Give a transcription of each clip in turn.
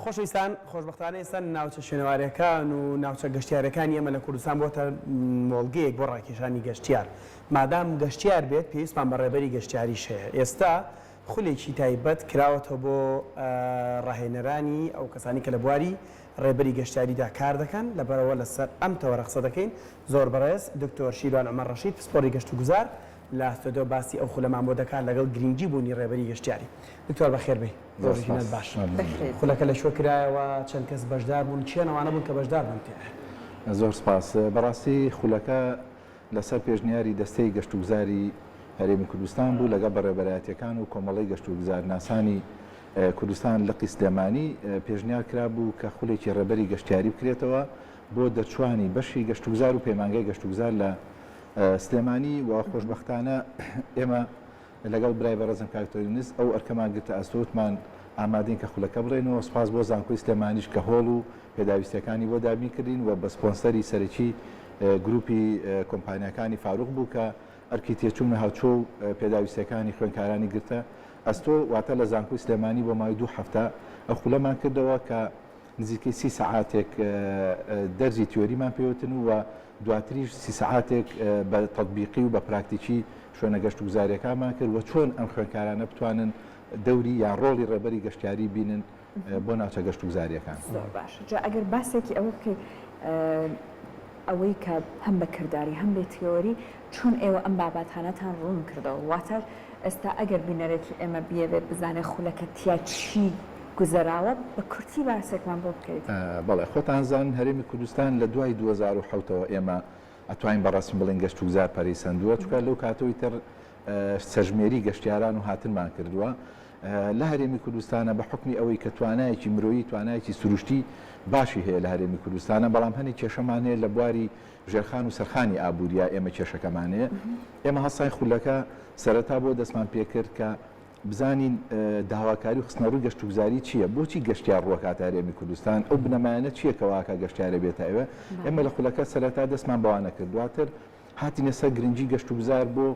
خۆشەویستان، خۆشبەختانە ئێستا ناوچە شوێنەواریەکان و ناوچە گەشتیارەکانی ئێمە لە کوردستان بۆتە مۆڵگەیەک بۆ ڕاکێشانی گەشتیار. مادام گەشتیار بێت پێویستمان بە ڕێبەری گەشتیاریش هەیە. ئێستا خولێکی تایبەت کراوەتەوە بۆ ڕاهێنەرانی ئەو کەسانی کە لە بواری ڕێبەری گەشتیاریدا کار دەکەن، لەبەرئەوە لەسەر ئەم تەوەرە قسە دەکەین. زۆر بەڕێز دکتۆر شیروان عومەر ڕەشید پسپۆڕی گەشتوگوزار لە ستۆدیۆ باسی ئەو خولەمان بۆ دەکات لەگەڵ گرینگی بوونی ڕێبەری گەشتیاری. دکتۆر بەخێر بێی. زۆر ڕۆژێکی سپاس. نەت باش. مەمنون. خولەکە لە کوێ کرایەوە؟ چەند کەس بەشدار بوون؟ کێن ئەوانە بوون کە بەشدار بوون تیایا؟ زۆر سپاس. بەڕاستی خولەکە لەسەر پێشنیاری دەستەی گەشتوگوزاری هەرێمی کوردستان بوو لەگەڵ بەڕێوەبەرایەتییەکان و کۆمەڵەی گەشتوگوزارناسانی کوردستان لقی سلێمانی پێشنیار کرابوو کە خولێکی ڕێبەری گەشتیاری بکرێتەوە بۆ دەرچووانی بەشی گەشتوگوزار و پەیمانگای گەشتوگوزار لە سلێمانی و خۆشبەختانە ئێمە لەگەڵ برای بەڕێزم کاک تۆرینس ئەو ئەرکەمان گرتە ئەستۆ وتمان ئامادەین کە خولەکە بڵێینەوە، سوپاس بۆ زانکۆی سلێمانیش کە هۆڵ و پێداویستیەکانی بۆ دابین کردین و بە سپۆنسەری سەرەکی گروپی کۆمپانیاکانی فاروق بوو کە ئەرکی تێچوون و هاوچۆ و پێداویستیەکانی خوێندکارانی گرتە ئەستۆ واتە لە زانکۆی سلێمانی بۆ ماوەی دوو هەفتە ئەو خولەمان کردەوە کە نزیکەی سی سەعاتێک دەرزی تیۆریمان پێوتن و دواتریش سی سەعاتێک بە تەتبیقی و بە پراکتیکی شوێنە گەشتوگوزارییەکانمان کرد و چۆن ئەم خوێندکارانە بتوانن دەوری یان ڕۆڵی ڕێبەری گەشتیاری بینن بۆ ناوچە گەشتوگوزارییەکان. زۆر باشە جا ئەگەر باسێکی ئەوە بکەی ئەوەی کە هەم بە کرداری هەم بە تیۆری چۆن ئێوە ئەم بابەتانەتان ڕوون کردەوە واتە ئێستا ئەگەر بینەرێکی ئێمە بیەوێت بزانێت خولەکە تیا چی گوزەراوە بە کورتی باسێکمان بۆ بکەیت. بەڵێ خۆتان زانن هەرێمی کوردستان لە دوای 2007 ەوە ئێمە ئەتوانین بە ڕەسمی بڵێین گەشتوگوزار پەرەی سەندووە چونکە لەو کاتەوەی تر سەرژمێری گەشتیاران و هاتنمان کردووە لە هەرێمی کوردستانە بە حوکمی ئەوەی کە توانایەکی مرۆیی توانایەکی سروشتی باشی هەیە لە هەرێمی کوردستانە بەڵام هەنێک کێشەمان هەیە لە بواری ژێرخان و سەرخانی ئابووریا ئێمە کێشەکەمان هەیە ئێمە هەستاین خولەکە سەرەتا بۆ دەستمان پێکرد کە بزانین داواکاری و خستنەڕووی گەشتوگوزاری چییە؟ بۆچی گەشتیار ڕووەکاتە هەرێمی کوردستان؟ ئەو بنەمایانە چییە کە واکا گەشتیارە بێتە ئەوێ؟ ئێمە لە خولەکە سەرەتا دەستمان بەوانە کرد، دواتر هاتینە سەر گرنگی گەشتوگوزار بۆ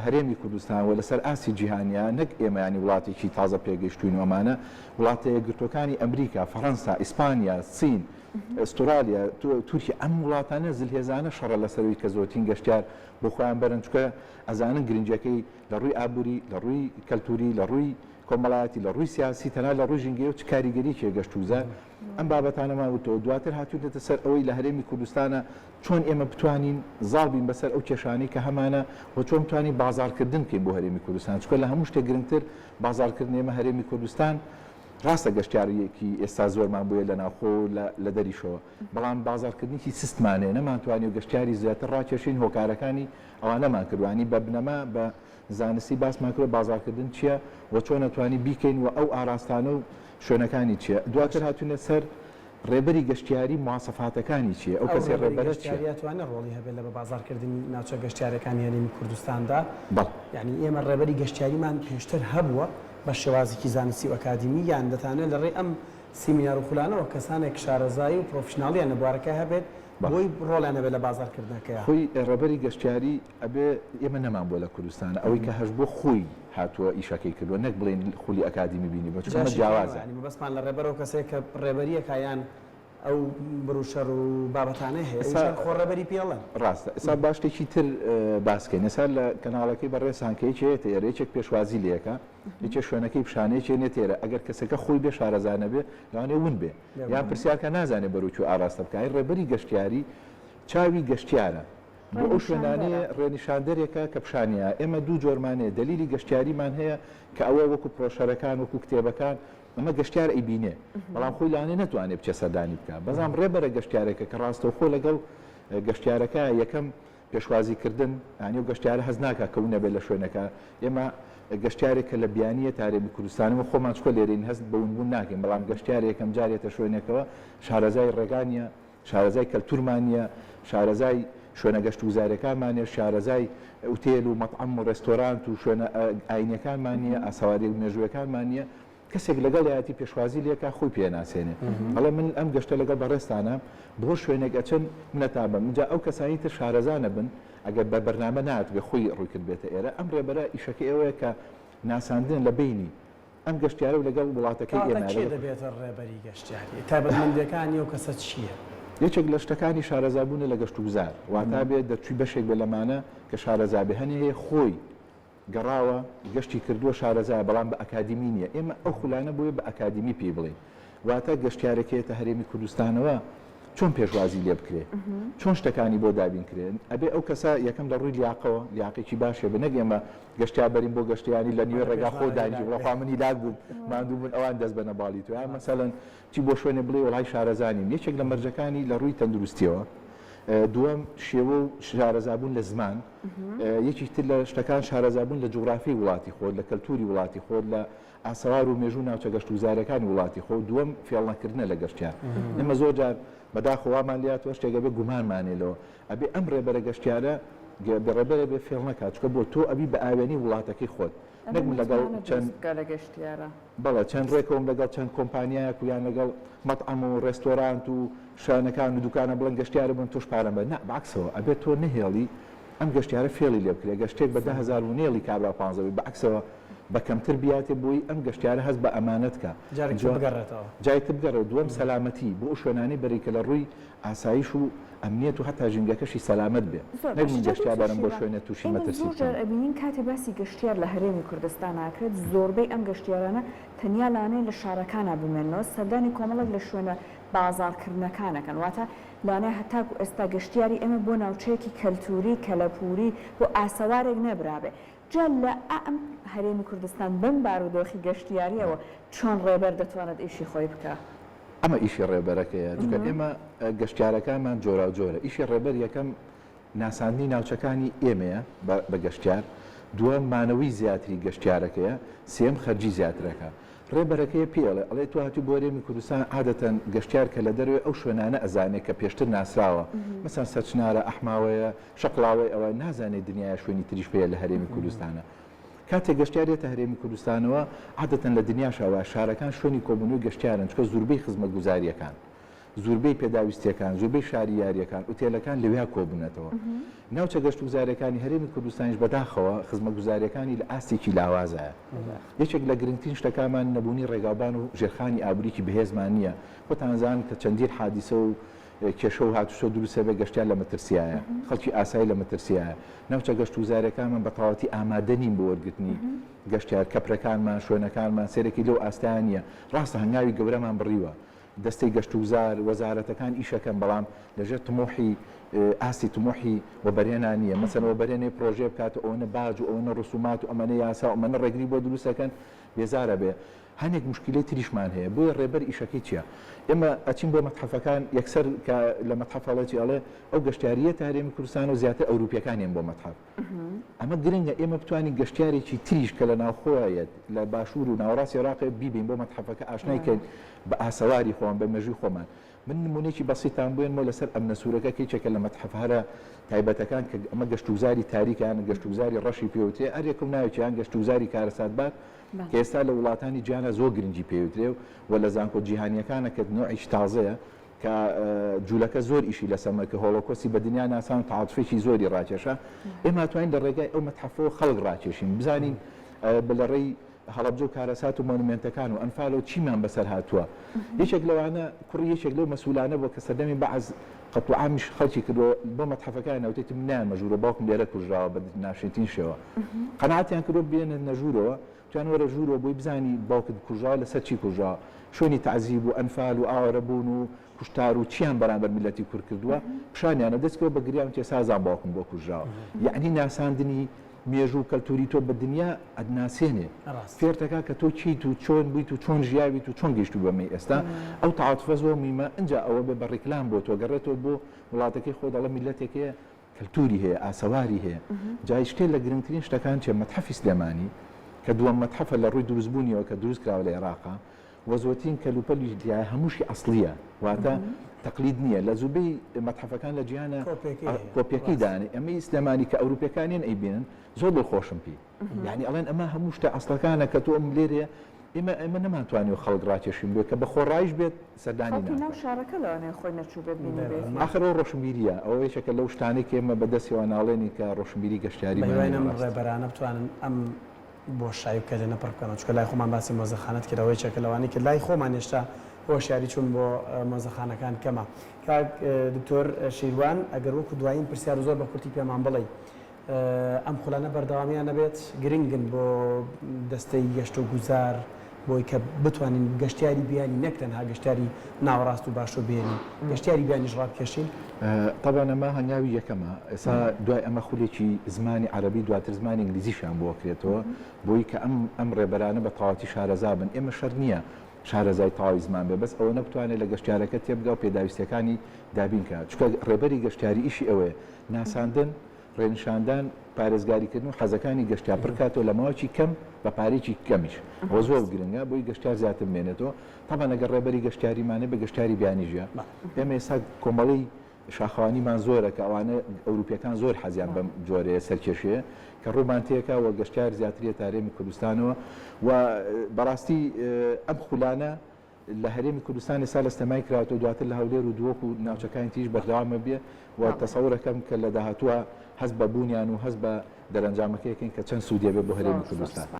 هەرێمی کوردستان و لەسەر ئاستی جیهانیا، نەک ئێمە یانی وڵاتێکی تازە پێگەیشتووین و ئەمانە، وڵاتە یەکگرتووەکانی ئەمریکا، فەڕەنسا، ئیسپانیا، چین، ئوسترالیا، تورکیا، ئەم وڵاتانە زلهێزانە شەڕە لەسەر ئەوەی کە زۆرترین گەشتیار بۆ خۆیان بەرن، چونکە ئەزانن گرنگیەکەی لە ڕووی ئابووری، لە ڕووی کەلتووری، لە ڕووی کۆمەڵایەتی، لە ڕووی سیاسی، تەنانەت لە ڕووی ژینگەیەوە چ کاریگەریی هەیە گەشتوگوزار، ئەم بابەتانەمان وتەوە. دواتر هاتووینەتە سەر ئەوەی لە هەرێمی کوردستانا چۆن ئێمە بتوانین زاڵ بین بەسەر ئەو کێشانەی کە هەمانە و چۆن بتوانین بازاڕکردن بکەین بۆ هەرێمی کوردستان، چونکە لە هەموو شتێک گرنگتر بازاڕکردنی ئێمە هەرێمی کوردستان، ڕاستە گەشتیارێکی ئێستا زۆرمان بوویە لە ناوخۆ و لە دەریشەوە، بەڵام بازاڕکردنێکی سستمان هەیە، نەمانتوانیوە گەشتیاری زیاتر ڕاکێشین، هۆکارەکانی ئەوانەمان کردوە یانی بە بنەما بە زانستی باسمان کردوە بازاڕکردن چیە و چۆن ئەتوانی بیکەین و ئەو ئاراستانە و شوێنەکانی چیە دواتر هاتوینە سەر ڕێبەری گەشتیاری مواسەفاتەکانی چیە ئەو ئەو کەسەی ڕێبەری ڕێبەرە چیە؟ گەشتیاریە ئەتوانێ ڕۆڵی هەبێت لە بە بازاڕکردنی ناوچە گەشتیارەکانی هەرێمی کوردستاندا؟ بەڵێ. یانی ئێمە ڕێبەری گەشتیاریمان پێشتر هەبووە بە شێوازێکی زانستی و ئەکادیمی یان دەتانەوێت لە ڕێی ئەم سیمینار و خولانەوە کەسانێک شارەزایی و پرۆفیشناڵیان لە بوارەکە هەبێت بەڵێ. بۆی ڕۆڵیان هەبێت لە بازاڕکردنەکەیا. خۆی ڕێبەری گەشتیاری ئەبێ ئێمە نەمان بووە لە کوردستان ئەوەی کە هەشبووە خۆی هاتووە ئیشەکەی کردووە نەک بڵێین خولی ئەکادیمی بینیبووە چونکە ئەمە جاشی جیاوازە. یانی مەبەستمان لە ڕێبەر ئەو کەسەیە کە ڕێبەرییەکا یان ئەو بروشەر و بابەتانەی هەیە ئێستا ئەویش هەر خۆ ڕێبەری پێ ئەڵێن. ڕاستە ئێستا با شتێکی تر باس کەین ئێستا لە کەناڵەکەی بەڕێزتان کە یەکێ یەتە ئێرە یەکێک پێشوازی لێ ئەکا یەکێ شوێنەکەی پیشانە یەکێ نێتە ئێرە ئەگەر کەسەکە خۆی بێ شارەزا نەبێ لەوانەیە ون بێ یان پرسیار کە نازانێ بەرەو کوێ ئاراستە بکا ئەی ڕێبەری گەشتیاری چاوی گەشتیارە بۆ ئەو شوێنانەیە ڕێنیشاندەرێکە کە پیشانیە ئێمە دوو جۆرمان هەیە دەلیلی گەشتیاریمان هەیە کە ئەوە وەکو پرۆشەرەکان وەکو کتێبەکان ئەمە گەشتیار ئەیبینێ بەڵام خۆی لەوانەیە نەتوانێ بچێ سەردانی بکا بەڵام ڕێبەرە گەشتیارێکە کە ڕاستەوخۆ لەگەڵ گەشتیارەکە یەکەم پێشوازی کردن یانی ئەو گەشتیارە هەست ناکا کە ون ئەبێت لە شوێنەکە ئێمە گەشتیارێک کە لە بیانییە تا هەرێمی کوردستانە و خۆمان چکۆ لێرەین هەست بە ونبوون ناکەین بەڵام گەشتیار یەکەم جار یەتە شوێنێکەوە شارەزای ڕێگا نییە شارەزای کەلتورمان نییە شارەزای شوێنە گەشتوگوزاریەکانمان نییە شارەزای ئوتێل و مەتعەم و ڕێستۆرانت و شوێنە ئاینیەکانمان نییە ئاسەواری مێژوویەکانمان نییە کەسێک لەگەڵیایەتی پێشوازی لێکا خۆی پێ ناسێنێ ئەڵێ من ئەم گەشتە لەگەڵ بەڕێزتانام بۆ شوێنێک ئەچن من ئەتابم ئینجا ئەو کەسانی تر شارەزا نەبن ئەگەر بە بەرنامە نەهاتبێ خۆی ڕووی کردبێتە ئێرە ئەم ڕێبەرە ئیشەکەی ئەوەیە کە ناساندنە لە بەینی. ئەم گەشتیارە و لەگەڵ وڵاتەکەی کەواتە ئێمە کێ لەگەڵ دەبێتە ڕێبەری گەشتیاری؟ تایبەتمەندییەکانی ئەو کەسە چییە؟ یەکێک لە شتەکانی شارەزابوونە لە گەشتوگوزار، واتا بێ دەرچووی بەشێک بێ لەمانە کە شارەزا بێ، هەنێ هەیە خۆی گەڕاوە گەشتی کردووە شارەزایە بەڵام بە ئەکادیمی نییە، ئێمە ئەو خولانە بۆیە بە ئەکادیمی پێی بڵێین، واتە گەشتیارێک کە یەتە هەرێمی کوردستانەوە چۆن پێشوازی لێ بکرێ، چۆن شتەکانی بۆ دابین کرێ، ئەبێ ئەو کەسە یەکەم لە ڕووی لیاقەوە لیاقێکی باش هەبێ، نەک ئێمە گەشتیار بەرین بۆ گەشتیانی لە نیوەی ڕێگا خۆ دانیشی بڵێ خوا من هیلاک بووم ماندوو بوون ئەوان دەست بەنە باڵی تۆ یان مەسەلەن چی بۆ شوێنێ بڵێی وەڵای شارەزا نیم یەکێک لە مەرجەکانی لە ڕووی تەندروستیەوە دووەم شێوە و شارەزابوون لە زمان یەکێک تر لە شتەکان شارەزابوون لە جوگرافی وڵاتی خۆت لە کەلتوری وڵاتی خۆت لە ئاسەوار و مێژوو ناوچە گەشتوگوزارەکانی وڵاتی خۆ دووەم فێڵنەکردنە لە گەشتیار ئێمە زۆر جار بەداخەوە وامان لێهاتووە شتێک ئەبێ گومانمانێ لەوە ئەبێ ئەم ڕێبەرە گەشتیارە بێ ڕێبەرە بێ فێڵ نەکات چونکە بۆ تۆ ئەبی بە ئاوێنەی وڵاتەکەی خۆت ئەبێ نەک من لەگەڵ متمانە چەند دروست بکا لە گەشتیارە. بەڵێ چەند ڕێکەوم لەگەڵ چەند کۆمپانیایەک و یان لەگەڵ مەتعەم و ڕێستۆرانت و شوێنەکان و دوکانە بڵێن گەشتیارە بن تۆش پارەم بە نا بەعەکسەوە ئەبێ تۆ نەهێڵی ئەم گەشتیارە فێڵی لێ بکرێ گەر شتێک بە 10000 بوو نەیەڵی کابرا پانزە بی بەعەکسەوە بە کەمتر بیاتێ بۆی ئەم گەشتیارە هەست بە ئەمانەت کا جارێکی تر بگەڕێتەوە. جارێکی تر بگەڕێەوە دووەم سەلامەتی بۆ ئەو شوێنانەی بەری کە لە ڕووی ئاسایش و ئەمنیەت و هەتا ژینگەکەشی سەلامەت بێ زۆر نەک باشە من جا گەشتیار دکتۆر بەرم بۆ شێروان شوێنێ تووشی ئێمە مەترسی زۆر بکەم. جار ئەبینین کاتێ باسی گەشتیار لە هەرێمی کوردستان ئاکرێت زۆربەی ئەم گەشتیارانە تەنیا لانەیە لە شارەکانا بمێننەوە سەردانی کۆمەڵێک لە شوێنە بازاڕکردنەکان ئەکەن واتە لانەیە هەتاکو ئێستا گەشتیاری ئێمە بۆ ناوچەیەکی کەلتوری کەلەپوری بۆ ئاسەوارێک نەبرابێ جا لە ئەم هەرێمی کوردستان بەم بارودۆخی گەشتیاریەوە چۆن ڕێبەر دەتوانێت ئیشی خۆی بکا؟ ئەمە ئیشی ڕێبەرەکەیە، چونکە ئێمە گەشتیارەکانمان جۆراوجۆرە، ئیشی ڕێبەر یەکەم ناساندنی ناوچەکانی ئێمەیە بە گەشتیار، دووەم مانەوەی زیاتری گەشتیارەکەیە، سێیەم خەرجی زیاترەکە. ڕێبەرەکەیە پێی ئەڵێ، ئەڵێ تۆ هاتووی بۆ هەرێمی کوردستان عادەتەن گەشتیار کە لە دەرەوەی ئەو شوێنانە ئەزانێ کە پێشتر ناسراوە، مەسەلەن سەرچنارە، ئەحماوەیە، شەقڵاوەی ئەوە، نازانێ دنیایە شوێنی تریش هەیە لە هەرێمی کوردستانە. کاتێک گەشتیار دێتە هەرێمی کوردستانەوە، عادەتەن لە دنیاشا وایە، شارەکان شوێنی کۆبوونەوەی گەشتیارن، چونکە زوربەی خزمەتگوزارییەکان، زوربەی پێداویستییەکان، زوربەی شاری یارییەکان، ئوتێلەکان لەویا کۆبوونەتەوە. ناوچە گەشتوگوزارییەکانی هەرێمی کوردستانیش بەداخەوە خزمەتگوزارییەکانی لە ئاستێکی لاوازایە. یەکێک لە گرنگترین شتەکانمان نەبوونی ڕێگاوبان و ژێرخانی ئابووریی بەهێزمان نییە. خۆتان زان کە چەندین حادیسە و کێشە و هاتوچۆ دروست هەبێت گەشتیار لە مەترسیایە، خەڵکی ئاسایی لە مەترسیایە، ناوچە گەشتوگوزاریەکانمان بە تەواوەتی ئامادە نین بۆ وەرگرتنی گەشتیار، کەپرەکانمان، شوێنەکانمان سەیرەکی لەو ئاستایە نییە، ڕاستە هەنگاوی گەورەمان بڕیوە، دەستەی گەشتوگوزار، وەزارەتەکان ئیشەکەن، بەڵام لەژێر تموحی ئاستی تموحی وەبەرهێنان نییە، مەسەلەن وەبەرهێنێ پرۆژەیە بکات و ئەوەنە باج و ئەوەنە ڕسومات و ئەمەنە یاسا و ئەمەنە ڕێگری بۆ دروست ئەکەن بێزارە بێ. هەنێک موشکیلەی تریشمان هەیە بۆیە ڕێبەر ئیشەکەی چیە ئێمە ئەچین بۆ مەتحەفەکان یەکسەر کە لە مەتحەف ئەڵێ چی ئەڵێ ئەو گەشتیاریەتە هەرێمی کوردستان و زیاتر ئەوروپیەکان یەن بۆ مەتحەف ئەمە گرنگە ئێمە بتوانین گەشتیارێکی تریش کە لە ناوخۆیە یەت لە باشوور و ناوەڕاستی عێراق بیبین بۆ مەتحەفەکە ئاشنای کەین بە ئاسەواری خۆمان بە مێژووی خۆمان من نمونەیەکی بەسیتان بێنمەوە لەسەر ئەمنە سوورەکە کە یەکێکە لە مەتحەفە هەرە تایبەتەکان کە ئەمە گەشتوگوزاری تاریکە یان گەشتوگوزاری ڕەشی پێوترێ هەر یەکەو ناوێکی یان گەشتوگوزاری کارەساتبار کە ئێستا لە وڵاتانی جیهانا زۆر گرنگی پێوترێ و لە زانکۆ جیهانیەکانە کە نەوعێکی تازەیە کە جولەکە زۆر ئیشی لەسەمە کە هۆڵۆکۆستی بە دنیا ناسان و تەعاتوفێکی زۆری ڕاکێشا ئێمە توانین لە ڕێگای ئەو مەتحەفەوە خەڵک ڕاکێشین بزانین لە ڕێی هەڵەبجە و کارەسات و مۆنومێنتەکان و ئەنفالەوە چیمان بەسەر هاتووە. یەکێک لەوانە کوڕی یەکێک لەو مەسئولانە بووە کە سەردەمی بەعس قەتڵوعامیش خەڵکی کردووە بۆ مەتحەفەکانی وتێتی من نایەمە ژوورەوە باوکم لێرە کوژراوە بە ناشرینترین شێوە. قەناعەتیان کردووە بێنە ژوورەوە وتیان وەرە ژوورەوە بۆی بزانی باوکت کوژراوە لەسەر چی کوژراوە شوێنی تەعزیب و ئەنفال و ئاوارەبوون و کوشتار و چیان بەرامبەر میللەتی کورد کردووە پیشانیانە دەست کردووە بە گریان وتی سازان باوکم بۆ کوژراوە یەعنی ناساندنی مێژوو و کەلتوری تۆ بە دنیا ئەتناسێنێ فێرتەکا کە تۆ کێیت و چۆن بوویت و چۆن ژیاویت و چۆن گەیشتووی بەمەی ئێستا ئەو تەعاتوفە زۆر مویمە ئینجا ئەوە بێ بە ڕیکلام بۆ تۆ گەڕێتەوە بۆ وڵاتەکەی خۆت ئەڵێ میللەتێک هەیە کەلتوری هەیە ئاسەواری هەیە جا شتێ لە گرنگترین شتەکان چیە مەتحەفی سلێمانی کە دووەم مەتحەفە لە ڕووی دروستبوونیەوە کە دروست کراوە لە عێراقا وە زۆرترین کەلوپەلیش تیایە هەمووشی ئەسڵیە واتە تەقلید نییە لە زوربەی مەتحەفەکان لە جیهانا کۆپیەکەی دانێ ئەمەی سلێمانی کە ئەوروپیەکانیان ئەیبینن زۆر دڵخۆشم پێی یعنی ئەڵێن ئەمە هەموو شتە ئەسڵەکانە کە تۆ ئەم لێرەیە ئێمە ئێمە نەمانتوانیوە خەڵک ڕاکێشین بۆی کە بە خۆڕایش بێت سەردانی خەڵکی ناو ناکات. شارەکە لەوانەیە خۆی نەچووبێت بینیبێتی. ئاخر ئەوە ڕۆشنبیرییە، ئەوە یەکێکە لەو شتانەی کە ئێمە بە دەستیەوە ناڵێنین کە ڕۆشنبیری بە گەشتیاریمان هیوای نییە ئەم بەڕاستی. ڕێبەرانە بتوانن ئەم. بۆشایی و کەلێنە پڕ بکەنەوە، چونکە لای خۆمان باسی مۆزەخانەت کرد، ئەوە یەکێکە لەوانەی کە لای خۆمان هێشتا هۆشیاری چوون بۆ مۆزەخانەکان کەمە. کاک دکتۆر شیروان ئەگەر وەکو دوایین پرسیار و زۆر بە کورتی پێمان بڵێی ئەم خولانە بەردەوامیان ئەبێت؟ گرنگن بۆ دەستەی گەشت و گوزار بۆی کە بتوانین گەشتیاری بیانی نەک تەنها گەشتیاری ناوەڕاست و باشوور بهێنین، گەشتیاری بیانیش ڕابکێشین؟ تەبعەن ئەمە هەنگاوی یەکەمە، ئێستا دوای ئەمە خولێکی زمانی عەرەبی دواتر زمانی ئینگلیزیشیان بۆ ئەکرێتەوە بۆی کە ئەم ئەم ڕێبەرانە بە تەواوەتی شارەزا بن، ئێمە شەرت نییە شارەزای تەواوی زمان بێ بەس ئەوەنە بتوانێت لە گەشتیارەکە تێبگا و پێداویستیەکانی دابین کا، چونکە ڕێبەری گەشتیاری ئیشی ئەوەیە ناساندن، ڕێنیشاندان، پارێزگاریکردن و حەزەکانی گەشتیار پڕکاتەوە لە ماوەیەکی کەم بە پارەیەکی کەمیش. ئەوە زۆر گرنگە بۆی گەشتیار زیاتر بمێنێتەوە. تەبعەن ئەگەر ڕێبەری گەشتیاریمان هەبێ گەشتیاری بیانیش هەیە. ئێمە ئێستا کۆمەڵەی شاخەوانیمان زۆرە کە ئەوانە ئەوروپیەکان زۆر حەزیان بەم جۆرەیە سەرکێشیە کە ڕوومان تێکا و گەشتیار زیاتر یەتە هەرێمی کوردستانەوە و بەڕاستی ئەم خولانە لە هەرێمی کوردستان ئێستا لە سلێمانی کراوەتەوە دواتر لە هەولێر و دهۆک و ناوچەکانی تریش بەردەوام ئەبێ و تەسەورەکەم کە لە داهاتووە هەست بە بوونیان و هەست بە دەرەنجامەکەی ئەکەین کە چەند سوودی ئەبێ بۆ هەرێمی کوردستان.